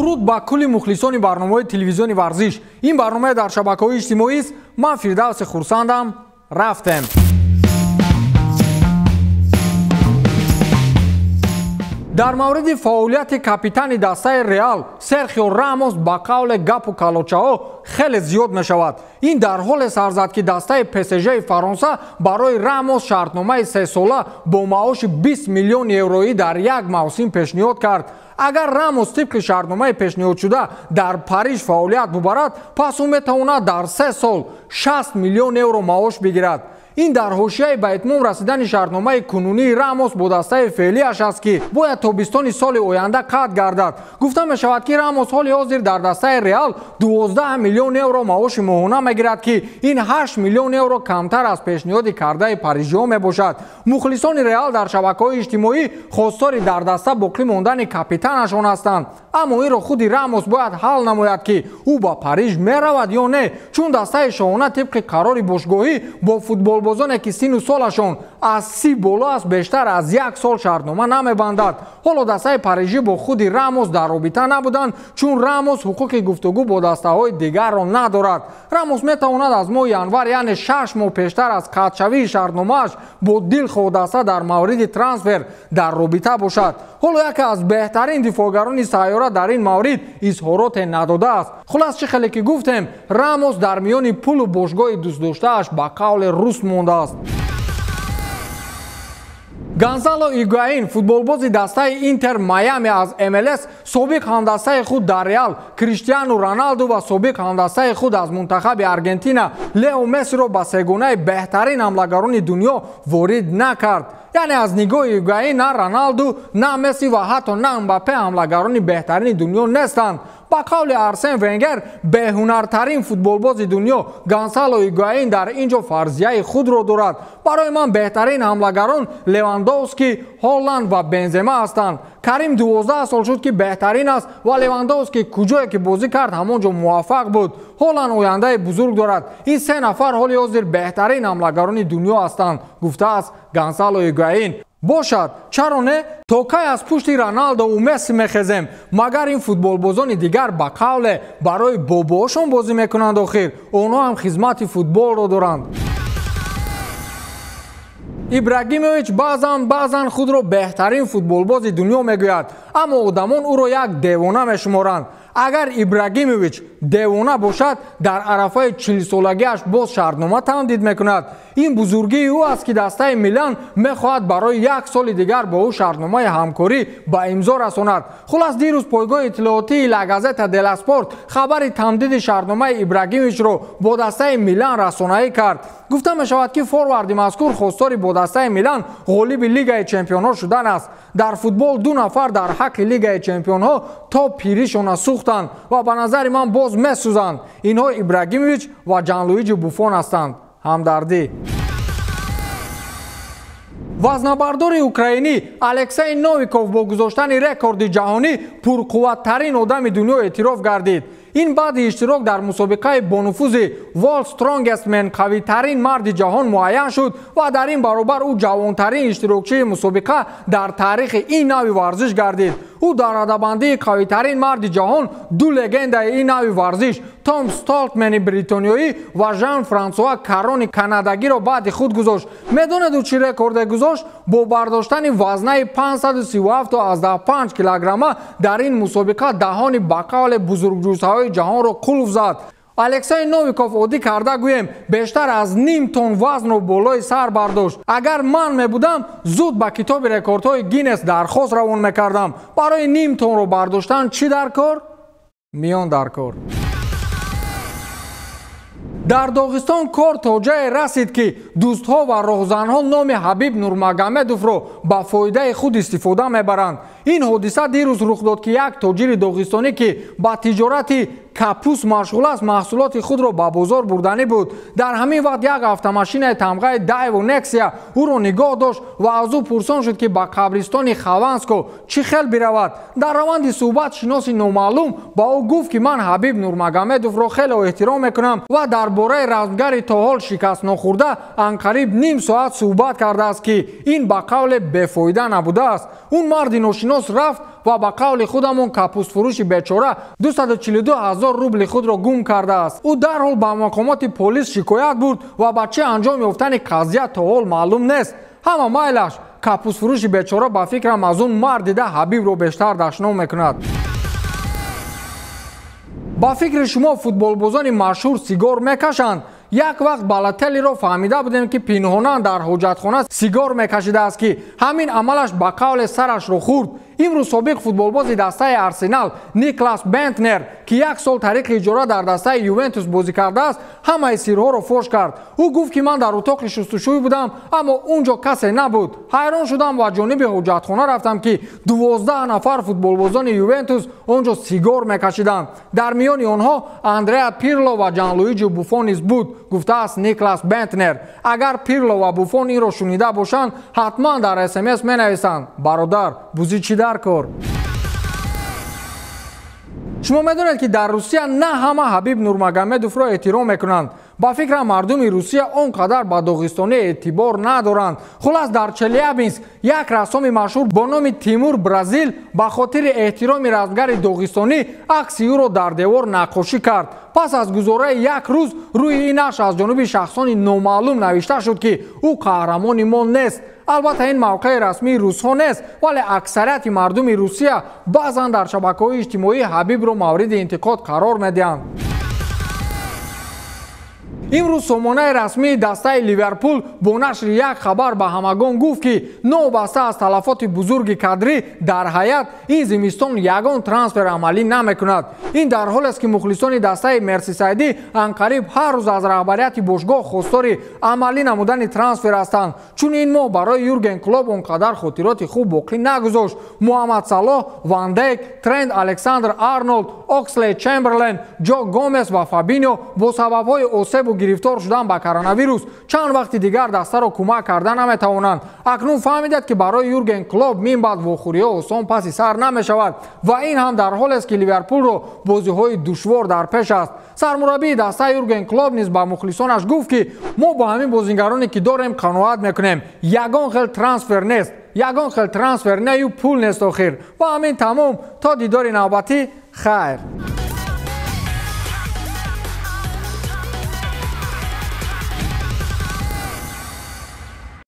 Дуруд ба кулли мухлисони барномаҳои телевизиони варзиш. Ин барнома дар шабакаҳои иҷтимоӣ аст. Ман Фирдавси Хурсандам. Рафтем. Дар мавриди фаъолияти капитани дастаи Реал Серхио Рамос ба қавле гапу калочаҳо хеле зиёд мешавад. Ин дар ҳоле сар зад, ки дастаи ПСЖ Фаронса барои Рамос шартномаи сесола бо маоши 20 миллион евроӣ дар як мавсим пешниҳод кард. Агар Рамос тибқи шартномаи пешниҳодшуда дар Париж фаъолият бубарад, пас ӯ метавонад дар 3 сол 60 миллион евро маош бигирад. Ин дар ҳошияи ба итмом расидани шартномаи кунунии Рамос бо дастаи феълиаш аст, ки бояд тобистони соли оянда қатъ гардад. Гуфта мешавад, ки Рамос ҳоли ҳозир дар дастаи Реал 12 миллион евро маоши моҳона мегирад, ки ин 8 миллион евро камтар аз пешниҳоди кардаи парижиҳо мебошад. Мухлисони Реал дар шабакаҳои иҷтимоӣ хостори дар даста боқӣ мондани капитанашон ҳастанд, аммо инро худи Рамос бояд ҳал намояд, ки ӯ ба Париж меравад ё не, чун дастаи шоҳона тибқи қарори бошгоҳӣ бо футболбозоне, ки сину солашон аз 30 боло аст, бештар аз як сол шартнома намебандад. Ҳоло дастаи парижӣ бо худи Рамос дар робита набуданд, чун Рамос ҳуқуқи гуфтугӯ бо дастаҳои дигарро надорад. Рамос метавонад аз моҳи январ, яъне 6 моҳ пештар аз қатъшавии шартномааш бо дилхоҳ даста дар мавриди трансфер дар робита бошад. Ҳоло яке аз беҳтарин дифоъгарони сайёра дар ин маврид изҳороте надодааст. Хулас, чӣ хеле ки гуфтем, Рамос дар миёни пулу бошгоҳи дӯстдоштааш ба қавле рус мондааст. Гонсало Игуаин, футболбози дастаи Интер Майами аз МЛС, собиқ ҳамдастаи худ дар Реал Криштиану Роналду ва собиқ ҳамдастаи худ аз мунтахаби Аргентина Лео Мессиро ба сегонаи беҳтарин ҳамлагарони дунё ворид накард. Яъне аз нигоҳи Игуаин на Роналду, на Месси ва ҳатто на Мбаппе ҳамлагарони беҳтарини дунё нестанд. Ба қавли Арсен Венгер, беҳунартарин футболбози дунё Гонсало Игуаин дар ин ҷо фарзияи худро дорад. Барои ман беҳтарин ҳамлагарон Левандовски, Ҳолланд ва Бензема ҳастанд. Карим 12 сол шуд, ки беҳтарин аст ва Левандовски куҷое ки бозӣ кард, ҳамон ҷо муваффақ буд. Ҳолланд ояндаи бузург дорад. Ин се нафар ҳоли ҳозир беҳтарин ҳамлагарони дунё ҳастанд, гуфтааст Гонсало Игуаин. Бошад, чаро не? То кай аз пушти Роналдову Месси мехезем? Магар ин футболбозони дигар ба қавле барои бобоошон бозӣ мекунанд? Охир онҳо ҳам хизмати футболро доранд. Ибрагимович баъзан худро беҳтарин футболбози дунё мегӯяд, аммо одамон ӯро як девона мешуморанд. Агар Ибрагимович девона бошад, дар арафаи 40-солагиаш боз шартнома тамдид мекунад. Ин бузургии ӯ аст, ки дастаи Милан мехоҳад барои як соли дигар бо ӯ шартномаи ҳамкорӣ ба имзо расонад. Хулас, дирӯз пойгоҳи иттилоотии Ла Газета делла Спорт хабари тамдиди шартномаи Ибрагимовичро бо дастаи Милан расонаӣ кард. Гуфта мешавад, ки форварди мазкур хостори бо дастаи Милан ғолиби Лигаи чемпионҳо шудан аст. Дар футбол ду нафар дар ҳаққи Лигаи чемпионҳо то пиришона сӯхтанд ва ба назари ман боз месӯзанд. Инҳо Ибрагимович ва Ҷанлуиҷи Буфон ҳастанд. Ҳамдардӣ. Вазнабардори украинӣ Алексей Новиков бо гузоштани рекорди ҷаҳонӣ пурқувваттарин одами дунё эътироф гардид. Ин баъди иштирок дар мусобиқаи бонуфузи World Strongest Man қавитарин марди ҷаҳон муайян шуд ва дар ин баробар ӯ ҷавонтарин иштирокчии мусобиқа дар таърихи ин нави варзиш гардид. Ӯ дар радабандии қавитарин марди ҷаҳон ду легендаи ин нави варзиш Том Столтмени бритониёӣ ва Жан Франсуа Карони канадагиро баъди худ гузошт. Медонед ӯ чӣ рекорде гузошт? Бо бардоштани вазнаи 537,5 килограмма дар ин мусобиқа даҳони ба қавле бузургҷуссаҳои ҷаҳонро қулф зад. Алексей Новиков оддӣ карда гӯем, бештар аз ним тон вазнро болои сар бардошт. Агар ман мебудам, зуд ба китоби рекордҳои Гиннес дархост равон мекардам. Барои ним тонро бардоштан чӣ дар кор? Миён дар кор. Дар Доғистон кор то ҷае расид, ки дӯстҳо ва роҳзанҳо номи Ҳабиб Нурмагомедовро ба фоидаи худ истифода мебаранд. Ин ҳодиса дирӯз рух дод, ки як тоҷири доғистонӣ, ки ба тиҷорати капус машғул аст, маҳсулоти худро ба бозор бурданӣ буд. Дар ҳамин вақт як автомашинаи тамғаи Дайво Нексия ӯро нигоҳ дошт ва аз ӯ пурсон шуд, ки ба қабристони Хаванско чӣ хел биравад. Дар раванди суҳбат шиноси номаълум ба ӯ гуфт, ки ман Ҳабиб Нурмагомедовро хеле эҳтиром мекунам ва дар бораи размгари то ҳол шикастнохӯрда анқариб ним соат суҳбат кардааст, ки ин ба қавле бефоида набудааст. Он марди ношинос рафт ва ба қавли худамон капустфурӯши бечора 242 ҳазор рубли худро гум кардааст. Ӯ дарҳол ба мақомоти полис шикоят бурд ва ба чӣ анҷом ёфтани қазия то ҳол маълум нест. Ҳама майлаш, капустфурӯши бечора ба фикрам аз он мард дида Ҳабибро бештар дашном мекунад. Ба фикри шумо футболбозони машҳур сигор мекашанд? Як вақт Балотеллиро фаҳмида будем, ки пинҳонан дар ҳоҷатхона сигор мекашидааст, ки ҳамин амалаш ба қавле сарашро хӯрд. Имрӯз собиқ футболбози дастаи Арсенал Никлас Бентнер, ки як сол тариқи иҷора дар дастаи Ювентус бозӣ кардааст, ҳамаи сирҳоро фош кард. Ӯ гуфт, ки ман дар утоқи шустушӯй будам, аммо он ҷо касе набуд. Ҳайрон шудам ва ҷониби ҳоҷатхона рафтам, ки 12 нафар футболбозони Ювентус он ҷо сигор мекашиданд. Дар миёни онҳо Андреа Пирло ва Ҷанлуиҷи Буфон низ буд, гуфтааст Никлас Бентнер. Агар Пирло ва Буфон инро шунида бошанд, ҳатман дар СМС менависанд: бародар, бузӣ чӣ дар кор? Шумо медонед, ки дар Русия на ҳама Ҳабиб Нурмагомедовро эҳтиром мекунанд. Ба фикрам, мардуми Русия он қадар ба доғистонӣ эътибор надоранд. Хулас, дар Челябинск як рассоми машҳур бо номи Тимур Бразил ба хотири эҳтироми размгари доғистонӣ акси ӯро дар девор наққошӣ кард. Пас аз гузораи як рӯз рӯи ин нақш аз ҷониби шахсони номаълум навишта шуд, ки ӯ қаҳрамони мо нест. Албатта, ин мавқеи расмии русҳо нест, вале аксарияти мардуми Русия баъзан дар шабакаҳои иҷтимоӣ Ҳабибро мавриди интиқод қарор медиҳанд. Имрӯз сомонаи расмии дастаи Ливерпул бо нашри як хабар ба ҳамагон гуфт, ки новобаста аз талафоти бузурги кадрӣ дар ҳайат, ин зимистон ягон трансфер амалӣ намекунад. Ин дар ҳолест, ки мухлисони дастаи Мерсисайдӣ анқариб ҳар рӯз аз раҳбарияти бошгоҳ хостори амалӣ намудани трансфер ҳастанд, чун ин моҳ барои Юрген Клоп он қадар хотироти хуб боқӣ нагузошт. Муҳаммад Салоҳ, Ван Дейк, Трент Александр Арнолд, Окслей Чемберлен, Ҷо Гомес ва Фабино бо сабабҳои осебу гирифтор шудан ба коронавирус чанд вақти дигар дастаро кӯмак карда наметавонанд. Акнун фаҳмидад, ки барои Юрген Клоп минбаъд вохӯриҳо осон паси сар намешавад ва ин ҳам дар ҳолест, ки Ливерпулро бозиҳои душвор дар пеш аст. Сармураббии дастаи Юрген Клоп низ ба мухлисонаш гуфт, ки мо бо ҳамин бозингароне, ки дорем, қаноат мекунем. Ягон хел трансфер нест, ягон хел трансфер нею пул нест охир. Ва ҳамин тамом. То дидори навбатӣ, хайр.